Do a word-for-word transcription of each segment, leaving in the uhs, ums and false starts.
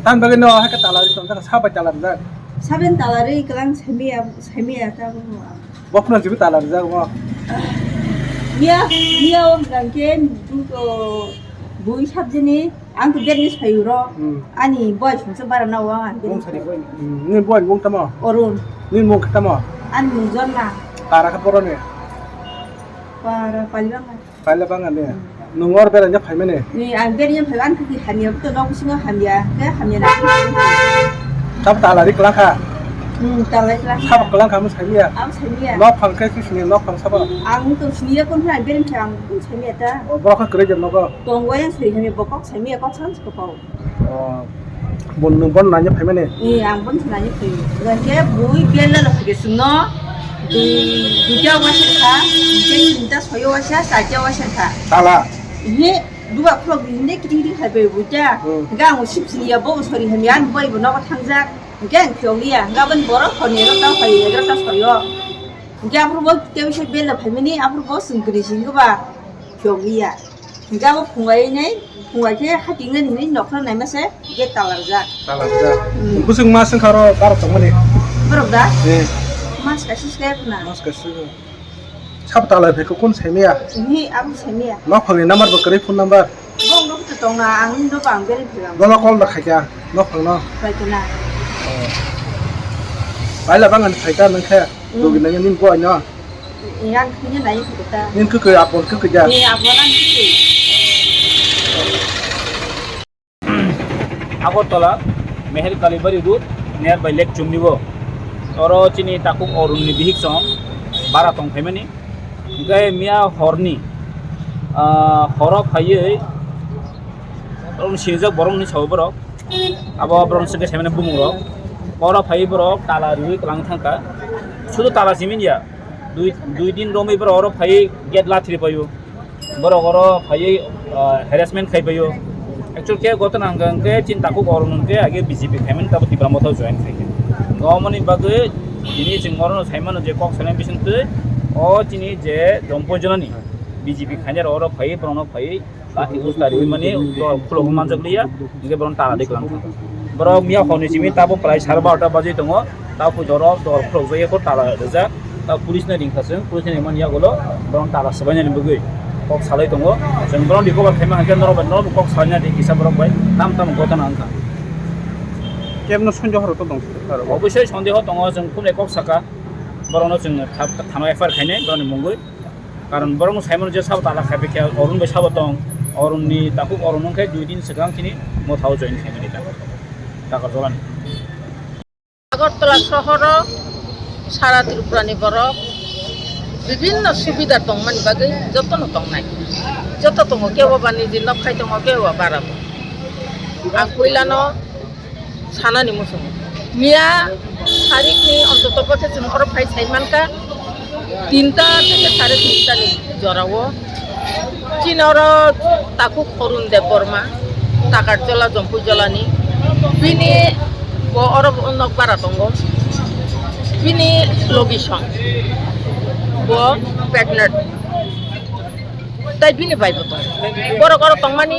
Tamni bagwi no hai khe tala rijak, tongkha sabai tala rijak. Saben tala ri kwlang semiya, semiya ta bo. Bo phano jibi tala rijak bo. Miya, miya o hwnkha khe duto bui sabjini ang to berni sayu ro. Hmm. Ani boy sungsa bara na wa ang. Mung sari boy. Hmm, ni boy mung tamo? Orun. Ni mung tamo? Ani mung Jonna. Para kha poroni? Para Palibanga. Kaila bang ani. Nung or beraina phaimani? Ni ang beraina phai, ang kiki hamya, to nok bisingo hamya, ke hamya na. Tab talari kwlangkha? Hmm, talari kwlangkha. Sabo kwlangkha mo saimya? Ang saimya. Nok phang khe sini nok phang sabo? Ang to sini ya kon phai beraina phai ang kon saimya ta. O borok kha kwrwi jam nogo? Tongo yang sui hamya bokok saimya kok san ko pau. O, bon, nwng bon naina phaimani? Ee, ang bon naina phai. Hwnkhe bui bella no phai sungno dui, duita waisa kha, hwnkhe tinta soyo waisa, charta waisa kha. Tala? Ee, duba khulok di hinde kiting kiting khai bai buita. Hmm. Hwnkhe ang sip sini ya bo sori hamya, ani bai bo nogo thangjak. Hwnkhe ang phiyok liya, hwnkhe aboni borok hor ni egarota phai, egarota soyo. Hwnkhe aphuru bo tei bella phaimani, aphuru bo chwng kwrwi singkhe ba phiyok liya. Hingke abo phungai nai, phungai khe hating nani hinui nokha naima se gate talarjak. Talarjak. Hmm. Bwswk mas wngkha oro aro tongmani? Borok da? Eh. Mas kaisa se khna. Mas kaisa. Sabo talai phai khe kun saimaya? Ni abo saimaya. Nok phangni number bo kwrwi phone number? Bo nok to tongna ang no bang beri phai. Bono call da khaikha nok phangno. Khaikha na. Oh. Baila bangani phaikha nang khe. Hmm. Logi nang ni bo ano. Yang kini nai kita. Nin kukui apon kukui ja. Ni apon ang kini. Agartala, Meher Kalibari Road, nearby Lake Chumnibo. Oro chini takhuk Arun ni bihik song bara tong phaimani. Hingke miya horni, ah, horo phaiwi, oro sinijak borok ni sabo borok. Abo borok ni sengke saimani bumung rok. Oro phaiwi borok tala riwi kwlangwi thangkha. Sudu tala simi ya. Dui, dui din romwi borok oro phaiwi gate lathri phaio. Borok oro phaiwi, ah, harassment khai phaio. Actual khe gotona hwnkha hwnkhe chini takhuk Arun hwnkhe age B J P khaimani tabo Tipra Motha join khaikha. Omoni bagwi tini chwng orono saimano je kok salai bisingtwi o chini je Jompoi Jonani B J P khainai rok oro phaiwi borokno phaiwi Lati usta riwi mani dor khulok manjak liya, hingke boron tala de klang thang. Borok miya hor ni simi tabo prai sare barota baji tongo, tabo doro dor khulok jaiya ko tala rijak, tabo police no ringkha chwng, police ni mani yagulo boron tala swbainani bwgwi kok salai tongo, chwng boron recover khaima hingke norok bai norok kok salai nadi kisa borok bai tam tam gotona wngkha. Kebno sondeho rok to tong. Obosoi sondeho tongo, chwng khumlai kok saka, borokno chwng tha-, thano F I R khainai borokni mungwi. Karon borokno saimano je sabo tala khai khe Arun bai sabo tong, Arun ni takhuk Arun wngkhe dui din swkang chini Mothao join khaimani ta, Takarjolani. Agartala sohoro sara Tripura ni borok bibinno subida tongmani bagwi jotono tongnai. Joto tongo, kebo ba niji nok khai tongo, kebo ba bara tongo. Ang puilano sanani muchungo. Miya tarikni ontoto pokhe chwng oro phai sai mankha tinta theke sare tinta ni jorao. Chini oro takhuk Arun Debbarma, Takarjola, Jompuijolani. Bini bo oro nok bara tongo. Bini logi song. Bo pregnant. Tai bini bai bo tongo. Borok oro tongmani.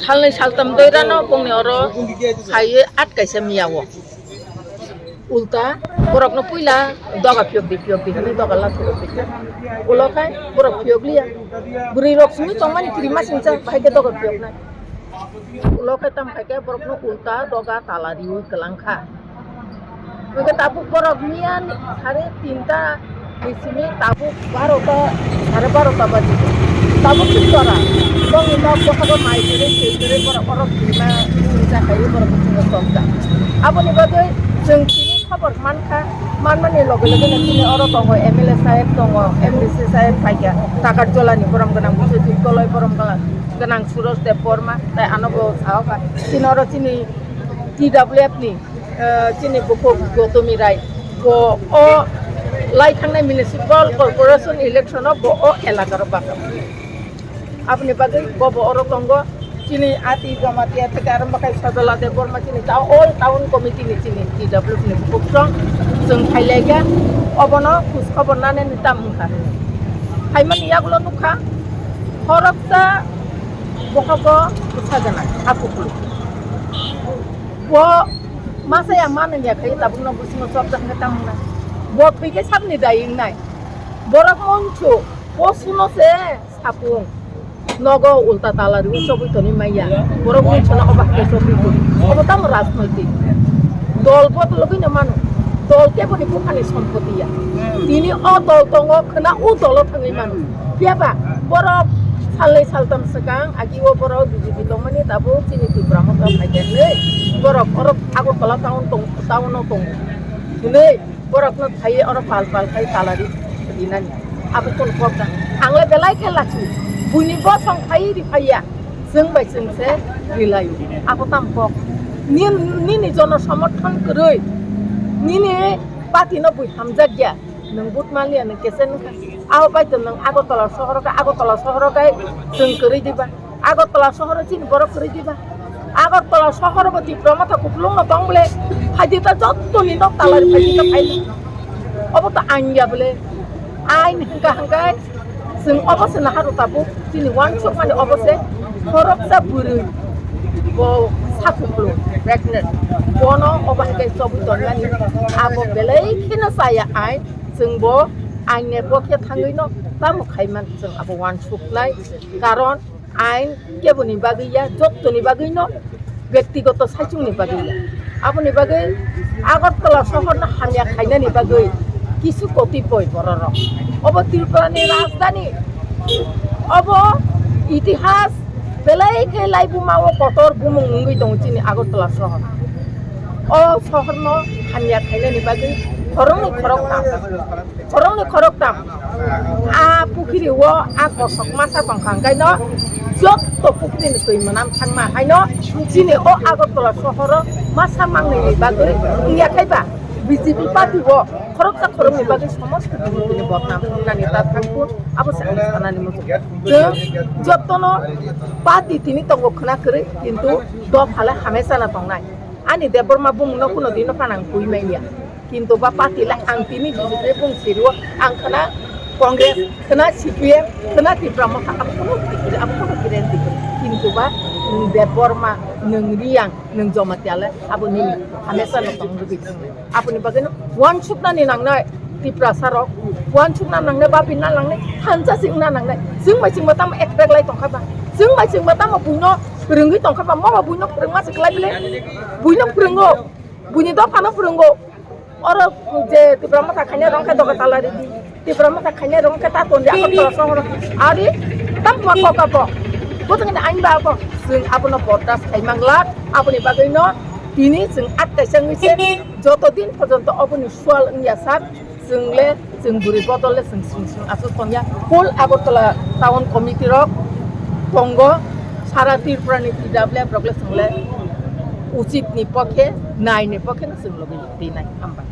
Salnwi saltam doirano bongni oro phaiwi atkaisa miya o. Ulta borokno puila doga phiyok di, phiyok di hinwi doga lathurok di. Ulo khe borok phiyok liya. Bwrwi rok simi tongmani kirimasingcha bahai khe doga phiyoknai. Ulo khe tamo khai khe borokno ulta doga tala riwi kwlang kha. Hwnkhe tabuk borok miya ni sare tinta ni simi tabuk barota, sare barota baji. Tabuk chwng jora bongni nok bwskango mai kwrwi twi kwrwi borok oro kirima wngjakha, borok bisingo tongkha. Aboni bagwi chwng tini khobor mankha, manmani loge loge no chini oro tongo M L A saheb tongo, M D C saheb phaikha, Takarjolani borom gwnang Biswajit Goloi, borom gwnang Suroj Debbarma, tai ano bo saokha chini oro chini T W F ni, eh, chini bukhuk Gotami Rai, bo o lai thangnai municipal corporation election o bo o elaka ro baka. Aboni bagwi bo bo oro tongo. Chini ati Jamatia theke arombo khai Sajala Debbarma chini ta all town committee ni chini T W F ni bukhuk chwng chwng khailai kha. Obono khus khobor nanani tam wngkha. Phaimani yagulo nukha, khoroksa bohogo bwsa gwnang, ha kuphur. Bo masa ya manung ya khai tabukno busingo chopjak khe tamo na. Bo thwi khe sabni dai wngnai. Borok monchu, bo suno se sapung. Nogo ulta tala riwi chobwi toni maya. Borok monchu no oba khe chobwi toni. Obo tamo rajnoitik. Dol botologwi no mano. Dol keboni buphani sompoti ya. Tini o dol tongo khna o dolo thangwi mano. Phiya ba borok salnwi saltam swkang agi o borok B J P tongmani tabuk chini Tipra Motha phaikhe borok oro Agartala town tong, town o tongo. Hwnwi borokno thaiwi oro pal pal khai talari rinani. Abo kunu kok da. Ang le belai khe lachi. Buini bosong phaiwi ri phaiya. Chwng bai chwng se rilaio. Abo tam kok. Nin-, nini jono somorthon kwrwi. Nini party no bui hamjak ya. Nwng vote manliya nwng kesen wngkha. Abo bai to nwng Agartala sohoro khe, Agartala sohoro khe chwng kwrwi diba? Agartala sohoro chini borok kwrwi diba? Agartala sohoro bo Tipra Motha kupulung no tong bole. Phaidi ta jottoni nok talari phaidi ta phaidi. Obo to ain ya bole. Ain hwnkha hwnkhe chwng obo se naharu tabuk chini wansuk mani obo se khoroksa bwrwi bo sakupulung pregnant. Bono obo hwnkhe chobwi tonmani abo belai kheno chaya ain. Chwng bo ain ni pokhe thangwi no tamo khaiman chwng abo wansuknai, karon ain keboni bagwi ya, jottoni bagwi no, bektigoto saichungni bagwi ya. Aboni bagwi Agartala sohorno hamya khainani bagwi kisu kotipoi bororok. Obo Tripurani rajdhani, obo itihas belai khe laibuma o kotor bumung wngwi tongo chini Agartala sohor. O sohorno hamya khainani bagwi khoroknwi khoroktham, khoroknwi khoroktham a pukhiri o a kosok masa tongkha, hwnkhaino jotto pukhiri ni twi mwnam thangma haino chini o Agartala sohoro masa mangnini bagwi wngya khaiba B J P party o khoroksa khoroknwi bagwi somosto B J P ni bodnam wngnani ta thangkun, abo se ang sanani muchung. Chwng jottono party tini tongo khwna kwrwi, kintu dopha le hamesa no tongnai. Ani Debbarma bumungno kuno dino phano ang twi manya. Kintu ba party le ang tini B J P bung sirio, ang khwna Congress, khwna C P M, khwna Tipra Motha, abo kuno tikiri, abo kuno guarantee kwrwi. Kintu ba nwng Debbarma, nwng Riyang, nwng Jamatia le abo nini hamesa no tong rwgwi. Aboni bagwi no wansuknani nangnai Tiprasa rok, wansukna nangnai, bapinna nangnai, thansa singna nangnai. Chwng bai chwngma tamo attract lai tongkha ba? Chwng bai chwngma tamo buino phwrwngwi tongkha ba? Mo ba buino phwrwngma se kwlai bile? Buino phwrwngo, buini dophano phwrwngo. Oro je Tipra Motha khaina rong khe doga tala ridi. Tipra Motha khaina rong khe ta tonja Agartala sohoro. Ari tam ma koka bo. Bo tong ni ain ba bo. Chwng abono bordas khai mangla. Aboni bagwi no tini chwng at kaisa wngwi se joto din porjonto oboni sual wngya sak chwng le chwng bwrwi bodol le chwng sing sing aswk tongya. Full Agartala town committee rok tongo. Sara Tripura ni T W F rok le chwng le uchit ni pokhe, nai ni pokhe no chwng logi twi nai. Hambai.